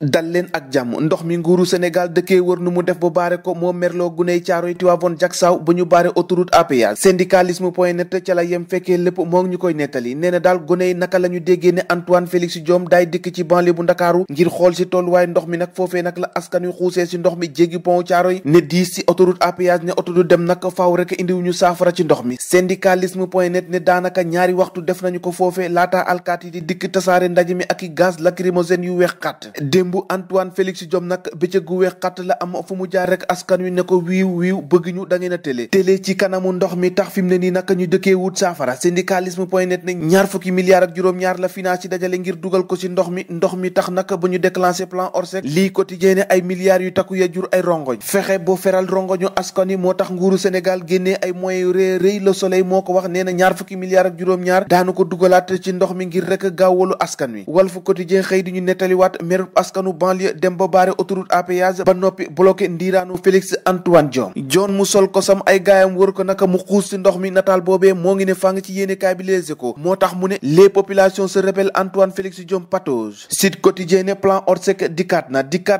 dal leen ak jàmm ndox mi nguuru Sénégal dëkkee wër nu mu def ba baare ko moo merloo guney Caaroy Tivaouane Diacksao ba ñu baare autoroute à péage syndicalisme point net ca la yem fekkee lépp moo ngi ñu koy nettali nee na daal guney naka la ñu déggee ne Antoine Félix Diome daay dikk ci banlieue bu Ndakaaru ngir xool si tolluwaay ndox mi nag foofee nag la askan wi xuusee si ndox mi jéggi pont Caaroy ne diis si autoroute à péage ne oto du dem nag faaw rek indiwuñu saafara ci ndox mi syndicalisme point net ne daanaka ñaari waxtu def nañu ko foofee laata alkaat yi di dikk tasaare ndaje mi ak i gaz lacrymogène yu weex xat bu Antoine Félix Diome nag bëccëg gu weex xatt la am fu mu jaar rek askan wi ne ko wiiw bëgg ñu da ngeen a télé ci kanamu ndox mi tax fi mu ne nii nag ñu dëkkee wut saafara syndicalisme point net ne ñaar fukki milliards ak juróom-ñaar la finance ci dajale ngir dugal ko ci ndox mi tax nag ba ñu déclenché plan Orsec lii quotidien ne ay milliards yu takku ya jur ay rongoñ fexe boo feral rongoñu askan wi moo tax nguuru Sénégal génnee ay moyens yu rëy Le Soleil moo ko wax nee na ñaar fukki milliards ak juróom-ñaar daanu ko dugalaat ci ndox mi ngir rek gaawwalu askan wi Walf Quotidien xëy di ñu nettaliwaat meru askanu banlieue dem ba baare autoroute à péage ba noppi bloqué ndiiraanu Félix Antoine Diome mu sol ko sam ay gaayam wër ko naka mu xuus ci ndox mi nataal boobee moo ngi ne fàng ci yéenekaay bi Les Échos moo tax mu ne les populations se rebellent Antoine Félix Diome patauge Sud Quotidien ne plan Orsec dikkaat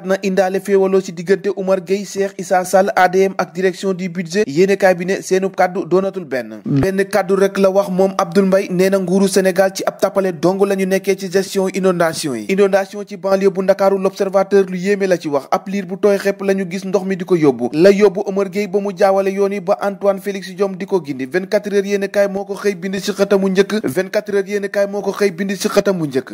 na indaale féewaloo ci diggante Oumar Gueye Cheikh Issa Sall ADM ak direction du budget yéenekaay bi ne seenu kàddu doonatul benn kàddu rek la wax moom Abdoul Mbaye nee na nguuru Sénégal ci ab tappale dong la ñu nekkee ci gestion inondation ci banlieue bu Ndakaaru L'Observateur lu yéeme la ci wax ab liir bu tooy xepp la ñu gis ndox mi di ko yóbbu Omar Gueye ba mu jaawale yoon yi ba Antoine Félix Diome di ko gindi 24 heures yéen kaay moo ko xëy bind ci xëtamu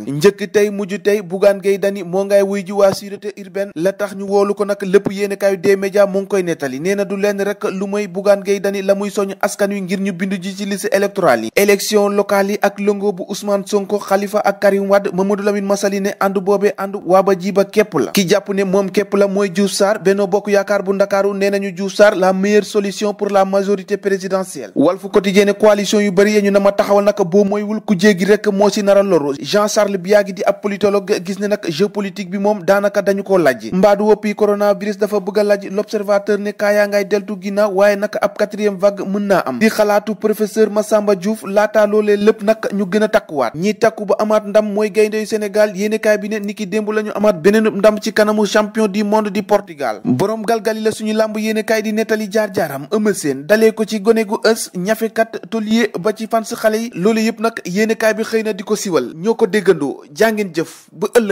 njëkk tey mujj tey Bougane Gueye Dany moo ngay wuy ji waa sûreté urbaine la tax ñu woolu ko nag lépp yéen kaay des médias mu ngi koy nettali nee na du leen rek lu mooy Bougane Gueye Dany la muy soññ askan wi ngir ñu bindu ji ci liste électorale yi élection locale yi ak lëngoo bu Ousmane Sonko Khalifa ak Karim Wade Mamadou Lamine Massaly ne ànd boobee ànd waa ba jiba képp la ki jàpp ne moom képp la mooy Diouf Sarr Benno Bokk Yaakaar bu Ndakaaru nee nañu Diouf Sarr la meilleure solution pour la majorité présidentielle Walf Quotidien ne coalition yu bëri ñu na ma taxawal nag boo mooywul ku jéggi rek moo si nar a loru Jean-Charles Biagui di ab politologue gis ne nag géopolitique bi moom daanaka dañu koo lajj mbaadu woppi coronavirus dafa bëgg a lajj L'Observateur ne kaayaa ngay deltu ginnaaw waaye nag ab 4e vague mën naa am di xalaatu professeur Massamba Diouf laataa loolee lépp nag ñu gën a takkuwaat ñi takku ba amaat ndam mooy gayndeyu Sénégal yéenekaay bi ne niki démb lañu amaat beneen ndam ci kanamu champion du monde di Portugal borom galgali la suñu làmb yéenekaay di nettali jaar-jaaram Eumeu Sène dalee ko ci gone gu ës ñafekat taulier ba ci fans xale yi loolu yëpp nag yéenekaay bi xëy na di ko siwal ñoo ko déggandoo jàngeen jëf ba ëllëg